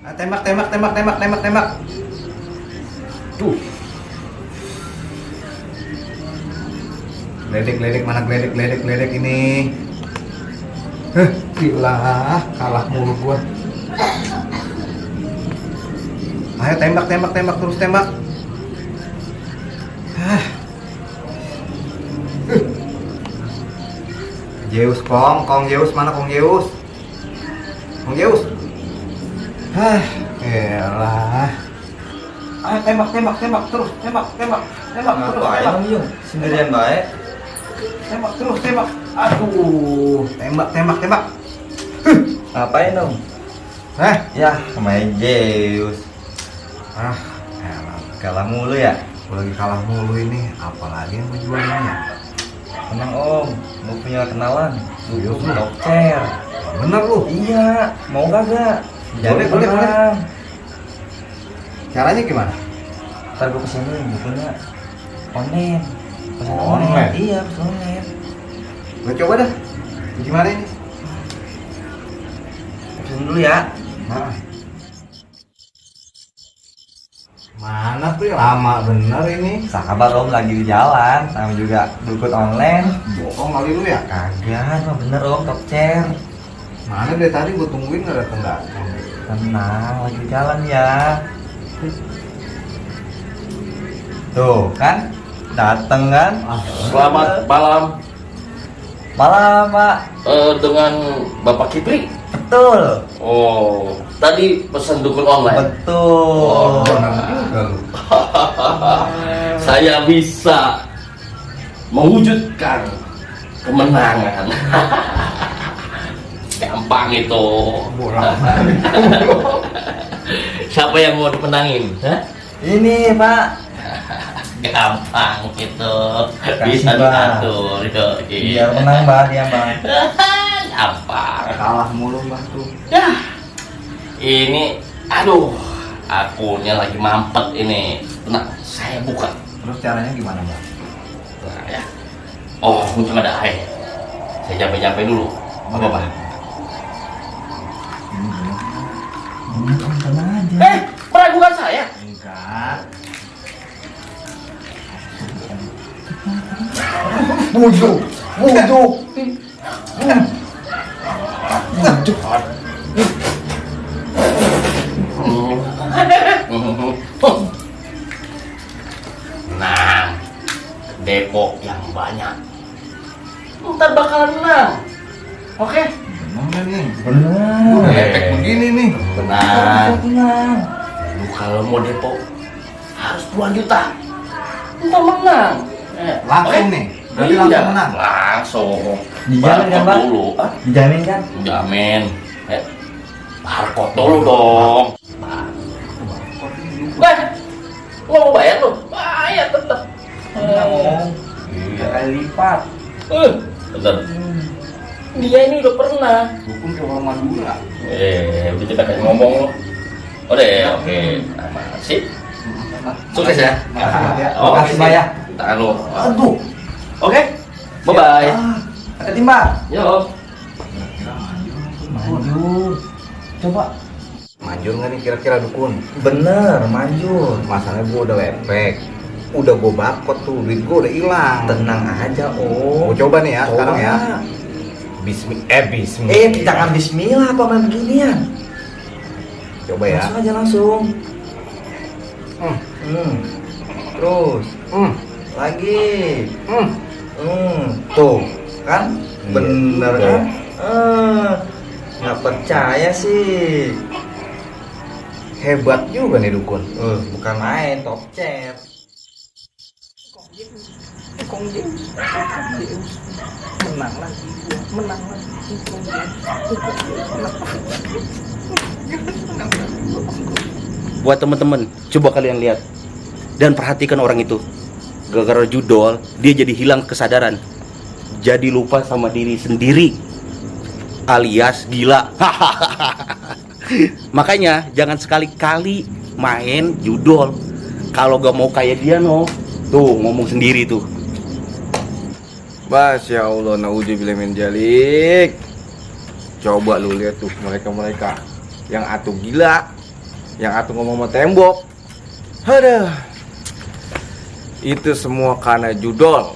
Ah, tembak, tembak, tembak, tembak, tembak, tembak. Tuh. Geledek, mana geledek ini. Gila, kalah mulu gua. Ayo tembak, tembak, tembak, terus tembak. Zeus, Kong Zeus, mana Kong Zeus? Kong Zeus. Elah. Ayo tembak, tembak, tembak, terus, tembak, tembak, tembak, terus, tembak. Yuk, sendirian baik. Tembak terus, tembak. Aduh, tembak, tembak, tembak. Ngapain dong? Ya, main Zeus. Elah, Kalah mulu ya? gua lagi kalah mulu ini. Apalagi yang menjual ini ya? Tenang om, mau punya kenalan. Iya, Dukung Bro. dokter. Bener lu. Iya, mau kagak? Boleh, boleh, tenang. Caranya gimana? Ntar gue kesini bukunya online. Pesan Online? Iya, pesan online. Gua coba dah. Gimana ini? Pesan dulu ya. Nah. Mana tuh lama bener ini? Sabar om, lagi di jalan. Sama juga dukun online. Bohong kali lu ya? Kagak, mah bener om, top chair. Mana dari tadi gua tungguin gak datang. Tenang, lagi di jalan ya. Tuh kan, dateng kan? Selamat malam Malam pak. dengan Bapak Kipri. Betul. Oh, tadi pesan dukun online. Betul. Bener juga lu. Saya bisa mewujudkan kemenangan. Gampang itu. Bola. Siapa yang mau dimenangin? Hah? Ini pak. Gampang itu. Kasih, Bisa Bang. diatur. Biar menang mbak dia mbak. Gampang. Kalah mulu mbak tuh. Ya, ini, aduh, akunnya lagi mampet ini. Tenang, saya buka. Terus caranya gimana mbak? Nah, ya. Oh, untung ada air. Saya jampe-jampe dulu. Apa apa? Tenang aja. Meragukan saya? Enggak. Bujuk. Nah, depok yang banyak. Ntar bakalan menang. Oke? Bener nih. Benar. Efek begini nih. Benar. Tenang. Lu kalau mau depok harus puluhan juta. Ntar menang. Langsung Oke? nih. Berarti Iya, langsung menang. Langsung. Dijamin kan, Barcode Pak? dulu. Ah, Dijamin kan? jamin. Barcode dulu dong. Nggak mau bayar lu? Bayar tetep. Tiga kali lipat. Bener. Dia ini udah pernah. Dukun ke orang Madura. Udah kita kayak ngomong lu. Udah ya, oke. Sip. Sukses ya. Makasih ya. Oh, Makasih, Mbak, ya. Tahan lu. Aduh. Oke. Bye-bye. Hati mbak. Yo. Manjur. Coba. Manjur nggak nih kira-kira dukun? Bener, manjur. Masalahnya gua udah lepek. Udah gua barcode tuh, duit gua udah hilang. Tenang aja om. Gua coba nih ya Coba. sekarang ya. Bismillah. Jangan bismillah apa main beginian. Coba ya. Langsung aja langsung. Hmm. Terus. Hmm. Lagi. Hmm. Tuh kan Iya, bener betul. kan nggak percaya sih. Hebat juga nih dukun. Bukan main, top chair. Menang lagi. Buat teman-teman, coba kalian lihat dan perhatikan orang itu. Gara-gara judol, dia jadi hilang kesadaran, jadi lupa sama diri sendiri, alias gila. Makanya jangan sekali-kali main judol. Kalau gak mau kayak dia tuh ngomong sendiri tuh. Masya Allah, naudzubillah min jalik. Coba lu lihat tuh mereka yang atuh gila, yang atuh ngomong sama tembok. Aduh. Itu semua karena judol.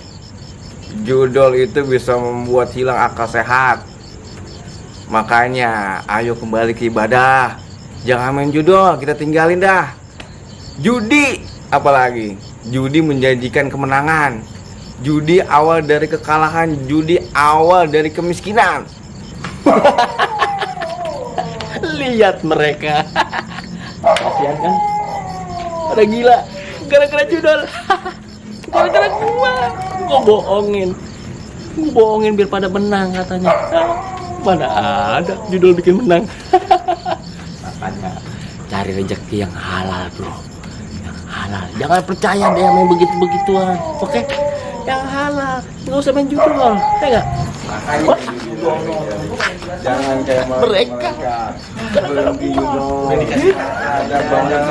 Judol itu bisa membuat hilang akal sehat. Makanya ayo kembali ke ibadah. Jangan main judol, kita tinggalin dah. Judi apalagi. Judi menjanjikan kemenangan. Judi awal dari kekalahan, judi awal dari kemiskinan. Lihat mereka. Kasihan kan? Pada gila gara-gara judol. Gara-gara gua bohongin biar pada menang katanya. Mana ada judol bikin menang. Makanya cari rezeki yang halal, bro. Yang halal. Jangan percaya deh sama yang begitu-begituan. Oke? Yang halal. Nggak usah main judol. Ya nggak? Jangan kayak Mereka. berhenti judol. Ada banyak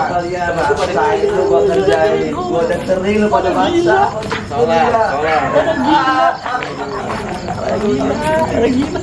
Kalian percaya lu gua kerjain. Gua udah sering lu pada maksa. Sholat. Gila.